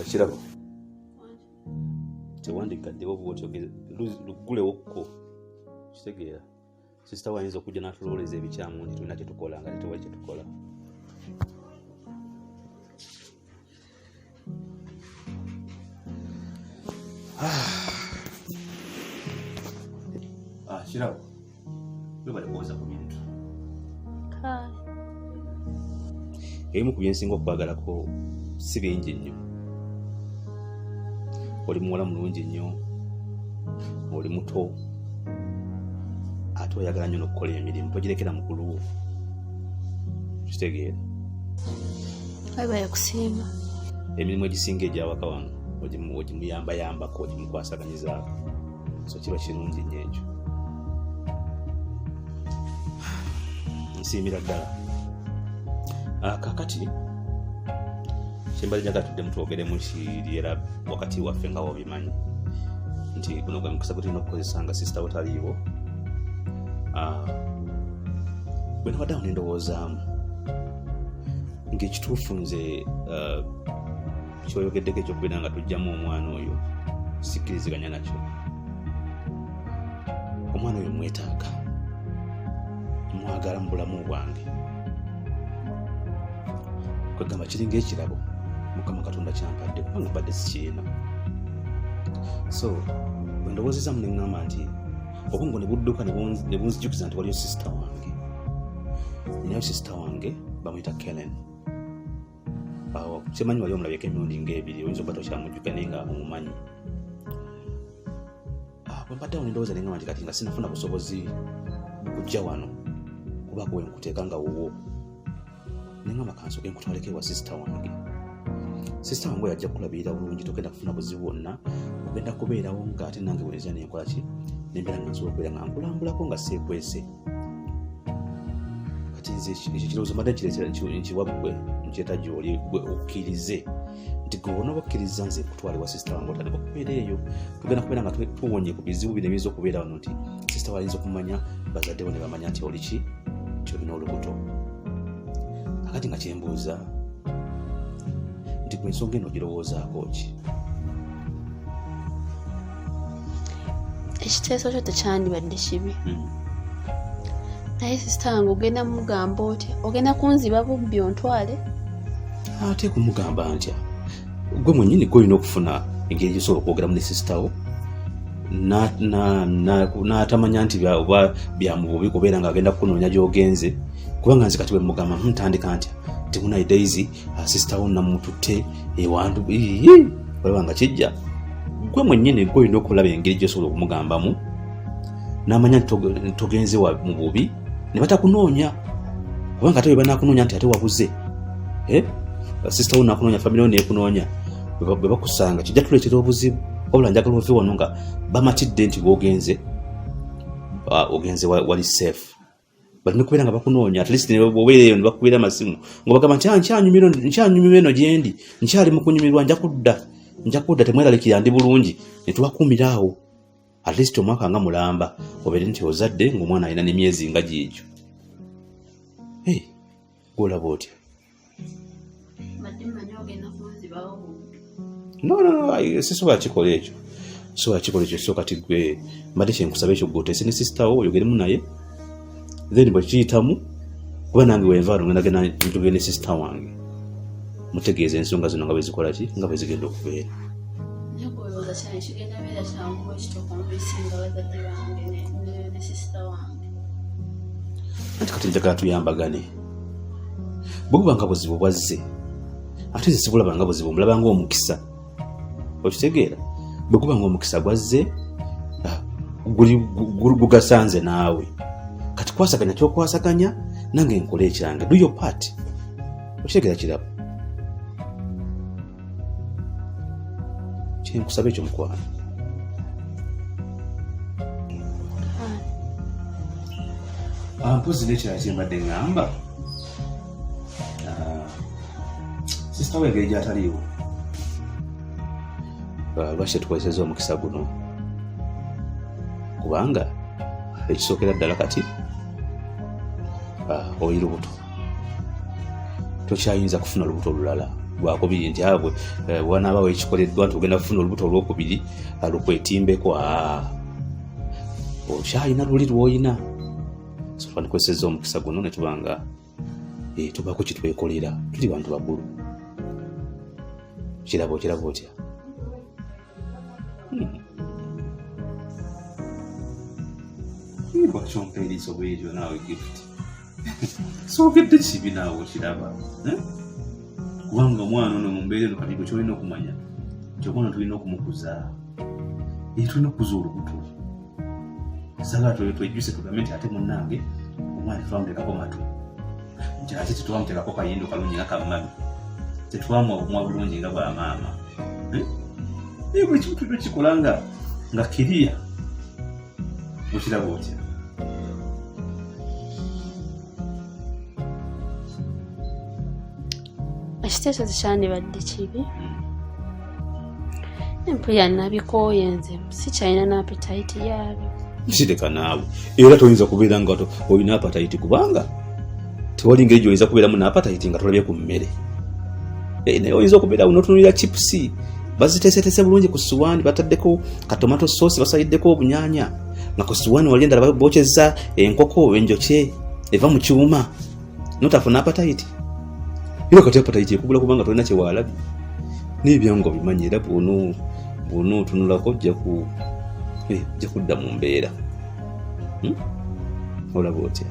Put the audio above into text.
Kirabo, tewandigaddewo bwotyo, luggulewokko. Kitegeera sisita we ayinza okujja n'atulowooleza ebikyamu nti tulina kyetukola nga tetewali kyetukola. Ah, Kirabo, webale kuwoza ku bintu. Ebimu ku byensinga okwagalako si bingi nnyo. Oli muwala mulungi nnyo, oli muto, ate oyagala nnyo n'okukola emirimu, togirekera mukulu wo. Kitegeera? Webale kusiima. Emirimu egisinga egyawaka wano ogimuyambayambako, ogimukwasaganyizaako, so kiba kirungi nnyo ekyo. Nsiimira ddala. Kakati kyembadde njagala tuddemu twogeremu kiri era wakati waffe nga wobimanyi nti guno gwe mukisa gwe tulina okukozesa nga sisita wo taliiwo. Bwe nabadde awo nendowoozaamu ng'ekituufu nze, kyoyogeddeko ekyokubeera nga tujjamu omwana oyo sikkiriziganya nakyo. Omwana oyo mwetaaga, mwagala mu bulamu bwange, kwegamba kiringa ekirabo Mukama Katonda kyampadde, kubanga mbadde sikirina. So bwe ndowoozezamu ne ŋŋamba nti obwongo ne budduka ne bunzijukiza nti waliyo sisita wange, ninayo sisita wange bamuyita Kellen. Awo simanyi wali omulabyeko emirundi ng'ebiri, oyinza okuba tokyamujjuka naye nga omumanyi. Bwe mbadde awo ne ndowooza ne ŋŋamba nti kati nga sinafuna busobozi kujja wano kubaako we nkuteeka nga wuwo, ne ŋŋamba kansooke nkutwaleko ewa sisita wange. Sisita wange oyo ajja kukulabirira bulungi, togenda kufuna buzibu bwonna, ogenda kubeerawo nga ate nange bwenzira nenkola ki, nembeera nga nsobola okubeera nga nkulambulako nga seekwese. Kati nze ekyo kirowoozo mbadde nkireetera, nkiwa ggwe, nkireeta gy'oli ggwe okkirize nti gwe bw'onooba okkiriza nze nkutwale wa sisita wange otandika okubeera eyo, tugenda kubeera nga tuwonye ku bizibu bino ebiyinza okubeera wano, nti sisita we ayinza okumanya, bazadde bo ne bamanya nti oli ki, nti olina olubuto. Akati nga kyembuuza nti gwe ensonga eno ogirowoozaako ki? Ekiteeso kyo tekyandibadde kibi. Naye sisita wange ogenda mugamba otya? Ogenda kunziba bubbi ontwale? Ate kumugamba ntya? Gwe mwennyini gwe olina okufuna engeri gyosobola okwogeramu ne sisita wo n'atamanya nti oba bya mu bubi kubeera ng'agenda kukunoonya gy'ogenze. Kubanga nze kati bwe mugamba, ntandika ntya nti munaye Daisy, sisita wo namututte ewantu, ii, olaba nga kijja. Gwe mwennyini gwe olina okulaba engeri gy'osobola okumugambamu n'amanya nti togenze mu bubi ne batakunoonya, kubanga ate bwe banaakunoonya nti ate wabuze, sisita wo naakunoonya, famire yo neekunoonya, bwe bakusanga kijja tuleetera obuzibu. Wabula njagala ove wano nga bamatidde nti bw'ogenze, ogenze wali safe, baleme kubeera nga bakunoonya. At least ne bw'obeera eyo ne bakubira amasimu nga bagamba nti, nkyanyumirwa eno gye ndi, nkyali mu kunyumirwa, nja kudda, nja kudda, temweralikira, ndi bulungi." Ne tubakuumira awo at least omwaka nga mulamba, obeere nti ozadde ng'omwana alina n'emyezi nga giigyo. Hey, gw'olaba otya? Mbadde mmanyi ogenda kunzibawo bubbi. No, no, no, sisobola kikola ekyo, sisobola kikola ekyo. So kati gwe mbadde kyenkusaba ekyo, gwe oteese ne sisita wo oyogeremu naye, then bwe kiyitamu, kuba nange wenva wano ngenda genda njogere ne sisita wange, mutegeeza ensonga zino nga bwe zikola ki, nga bwe zigenda okubeera. Naye gwolowooza kyali kigenda beera kyangu bwe kityo okunviisinga bazadde bange ne sisita wange? Anti kati njagala tuyambagane. Bwe buba nga buzibu bwazze, ate nze sibulaba nga buzibu, mulaba nga omukisa. Okitegeera? Bwe guba nga omukisa gwazze, gugasanze naawe. Kati kwasaganya kyokwasaganya, nange nkola ekyange. Do your part. Okitegeera kirabo? Kyenkusaba ekyo, mukwano. Mpozi n'ekirala kyembadde ŋŋamba, sisita we engeri gy'ataliiwo, lwaki tetukozeseza omukisa guno? Kubanga ekisookera ddala kati, oli lubuto, tokyayinza kufuna lubuto lulala. Lwakubiri nti abwe eh, wanaabawo ekikoleddwa nti ogenda kufuna olubuto olwokubiri alukwetimbeko. Ah, okyalina luli lwoyina, so twandikozesezza omukisa guno ne tuba nga eh, tubaako kyetwekolera, tuli bantu bakulu. Kiraba okiraba otya? Lwaki ompa eriiso bweryo naawe, Gift? Soogedde kibi, naawe okiraba, eh? Kubanga omwana ono mu mbeera eno kati gwe kyolina okumanya nti omwana tulina okumukuza, tulina okukuza olubuto. Sagala twejjuse tugambe nti ate munnange omwana tetwamuteekako matu, nti ate tetwamuteekako kayindo kalungi nga kamami, tetwamuwa bumwa bulungi nga bwa maama. Eh? Naye buli kimu tulina okikola nga kiriya. Okiraba otya? Ekiteeso tekyandibadde kibi. Empulira nabikooye, nze sikyalina n'appetite yaabyo. Kireka naawe, era toyinza kubeera nga olina appetite, kubanga tewali ngeri gyoyinza kubeeramu n'appetite nga tolabye ku mmere. Eh, naye oyinza okubeerawo notunulira chipusi, baziteeseteese bulungi ku suwaani, bataddeko katomato sauce, basaliddeko obunyanya, nga ku suwaani wali endala bokyezza enkoko enjokye eva mu kyuma, notafuna appetite. Era kati appetite ekubula kubanga tolina kyewaalabye. Naye ebyangu obimanyi, era bw'ono otunulako ojja kudda mu mbeera. Olaba otya?